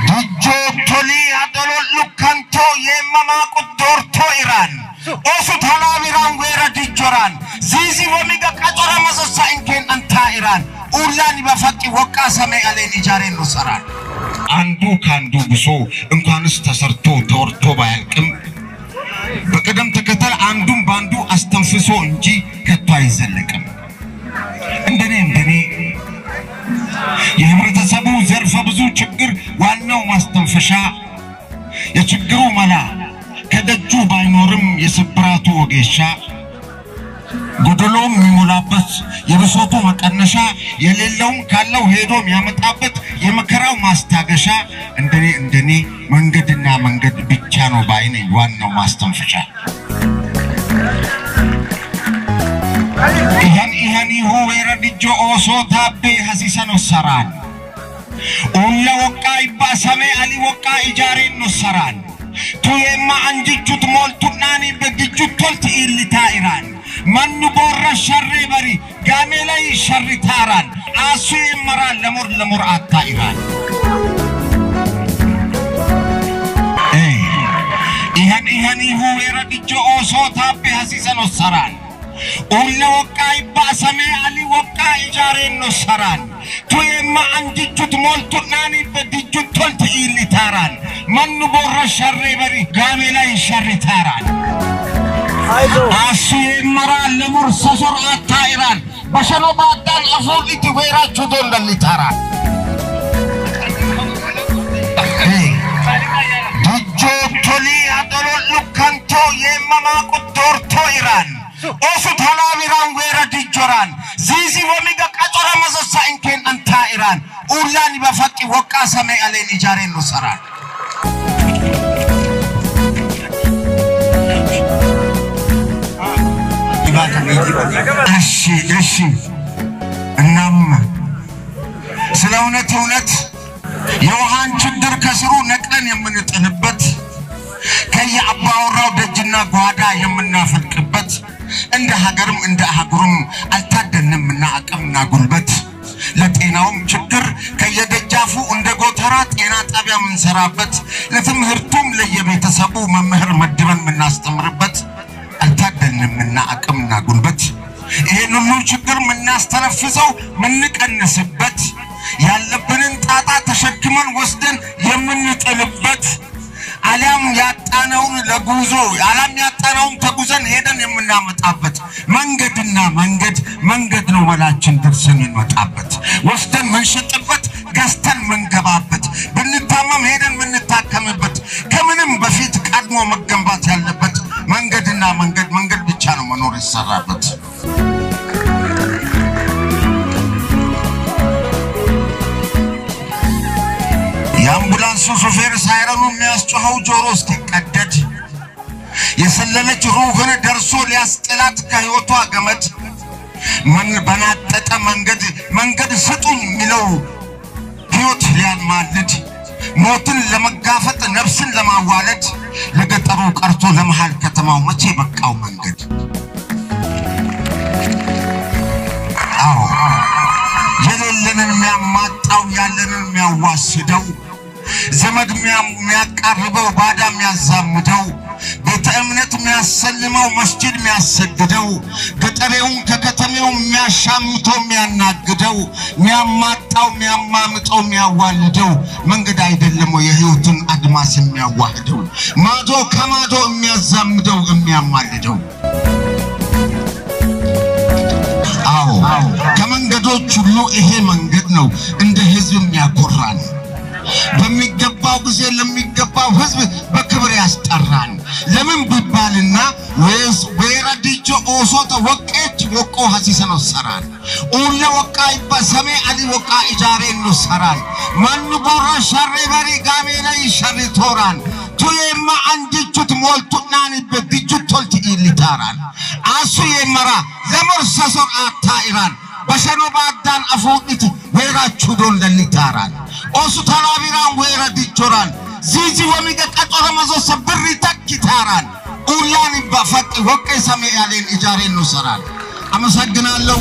ጆቶሊ አዶሎሉካንቶ የመማቁ ዶርቶ ኢራን ኦሱ ታላቢራን ወራ ዲጆራን ዚዚ ወሚጋ ቀጮራ መዘሳ እንኬን አንታ ኢራን ኡላኒ በፈቂ ወቃ ሰሜ አሌን ኢጃሬን ኑሰራን። አንዱ ከአንዱ ብሶ እንኳንስ ተሰርቶ ተወርቶ ባያልቅም በቅደም ተከተል አንዱን በአንዱ አስተንፍሶ እንጂ ከቶ አይዘለቅም። እንደኔ እንደኔ የህብረተሰቡ ዘርፈ ብዙ ችግር ዋናው ማስተንፈሻ፣ የችግሩ መላ ከደጁ ባይኖርም የስብራቱ ወጌሻ፣ ጎደሎም የሚሞላበት፣ የብሶቱ መቀነሻ፣ የሌለውም ካለው ሄዶ የሚያመጣበት፣ የመከራው ማስታገሻ እንደኔ እንደኔ መንገድና መንገድ ብቻ ነው ባይ ነኝ ዋናው ማስተንፈሻ። ኢሀን ኢሀኒሁ ወረ ድጆ ኦሶ ታቤ ሀሲሰን ወሰራን ኡለ ወቃ ይባ ሰሜ አሊ ወቃ ኢጃሬን ኖሰራን ቱየማ አንጅቹት ሞልቱናኒ በግጁት ቶልት ኢልታ ኢራን መኑ ቦረ ሸሬ በሪ ጋሜ ላይ ሸሪ ታራን አሱ የመራን ለሙር ለሙር አታ ኢራን። ኢሀን ኢሀኒሁ ወረ ድጆ ኦሶ ታቤ ሀሲሰን ወሰራን ኡለ ወቃ ይባ ሰሜ አሊ ወቃ ኢጃሬን ኖሰራን ቱየማ አንጅቹት ሞልቱናኒ በድጁት ቶልት ኢልታራን መኑ ቦረ ሸሬ በሪ ጋሜ ላይ ሸሪ ታራን አሱ የመራ ለሙር ሰሶር አታ ኢራን በሸኖ ባዳን አፉሊቲ ወይራቹ ዶንደሊ ታራን። ድጆ ቶሊ አዶሎሉካንቶ የመማቁ ዶርቶ ኢራን ኦሱ ታላቢራን ወራ ዲጆራን ዚዚ ወሚጋ ቀጮራ መዘሳ እንኬን አንታ ኢራን ኡላኒ በፈቂ ወቃ ሰሜ አሌን ኢጃሬን ኖሰራን። እሺ እሺ። እናም ስለ እውነት እውነት የውሃን ችግር ከስሩ ነቅለን የምንጥልበት፣ ከየአባወራው ደጅና ጓዳ የምናፈልቅበት፣ እንደ ሀገርም እንደ አህጉርም አልታደንምና አቅምና ጉልበት፣ ለጤናውም ችግር ከየደጃፉ እንደ ጎተራ ጤና ጣቢያ የምንሰራበት፣ ለትምህርቱም ለየቤተሰቡ መምህር መድበን የምናስተምርበት አልታደንምና አቅምና ጉልበት፣ ይህን ሁሉ ችግር የምናስተነፍሰው የምንቀንስበት፣ ያለብንን ጣጣ ተሸክመን ወስደን የምንጥልበት፣ አሊያም ያጣነውን ለጉዞ አሊያም ያጣነውን ተጉዘን ሄደን የምናመጣበት መንገድና መንገድ መንገድ ነው መላችን ደርሰን እንመጣበት፣ ወስደን ምንሸጥበት፣ ገዝተን ምንገባበት፣ ብንታመም ሄደን ምንታከምበት፣ ከምንም በፊት ቀድሞ መገንባት ያለበት መንገድና መንገድ መንገድ ብቻ ነው መኖር ይሰራበት። የአምቡላንሱ ሾፌር ሳይረኑ የሚያስጮኸው ጆሮ እስኪቀደድ፣ የሰለለች ሩህን ደርሶ ሊያስጥላት ከሕይወቷ ገመድ፣ ምን በናጠጠ መንገድ መንገድ ስጡኝ የሚለው ሕይወት ሊያማልድ፣ ሞትን ለመጋፈጥ ነፍስን ለማዋለድ፣ ለገጠሩ ቀርቶ ለመሃል ከተማው መቼ በቃው መንገድ? አዎ፣ የሌለንን የሚያማጣው፣ ያለንን የሚያዋስደው፣ ዘመድ የሚያቃርበው፣ ባዳ የሚያዛምደው፣ ቤተ እምነት የሚያሰልመው፣ መስጂድ የሚያሰግደው፣ ገጠሬውን ከከተሜው የሚያሻምተው፣ የሚያናግደው፣ የሚያማጣው፣ የሚያማምጠው፣ የሚያዋልደው መንገድ አይደለም ወይ የህይወትን አድማስ የሚያዋህደው፣ ማዶ ከማዶ የሚያዛምደው፣ የሚያማልደው? አዎ፣ ከመንገዶች ሁሉ ይሄ መንገድ ነው እንደ ህዝብ የሚያኮራን፣ በሚገባው ጊዜ ለሚገባው ህዝብ በክብር ያስጠራን። ለምን ቢባልና ወይራ ዲጆ ኦሶተ ወቄች ወቆ ሀሲሰን ወሰራን ኡለ ወቃ ይባ ሰሜ አሊ ወቃ ኢጃሬን ወሰራን መኑ ቦራ ሸሬ በሪ ጋሜ ላይ ሸሪ ቶራን ቱየማ አንጅቹት ሞልቱናን በድጁት ቶልት ኢሊታራን አሱ የመራ ለሞር ሰሶር አታ ኢራን በሸኖ ባዳን አፉዲት ወይራቹ ዶንደሊታራን ኦሱ ተላቢራን ወይራ ዲጆራን ዚዚ ወሚገ ቀጮረ መዞሰ ብሪ ተኪታራን ኡላን በፈቅ ወቄ ሰሜ ያሌን ኢጃሬን ነው ሰራን። አመሰግናለሁ።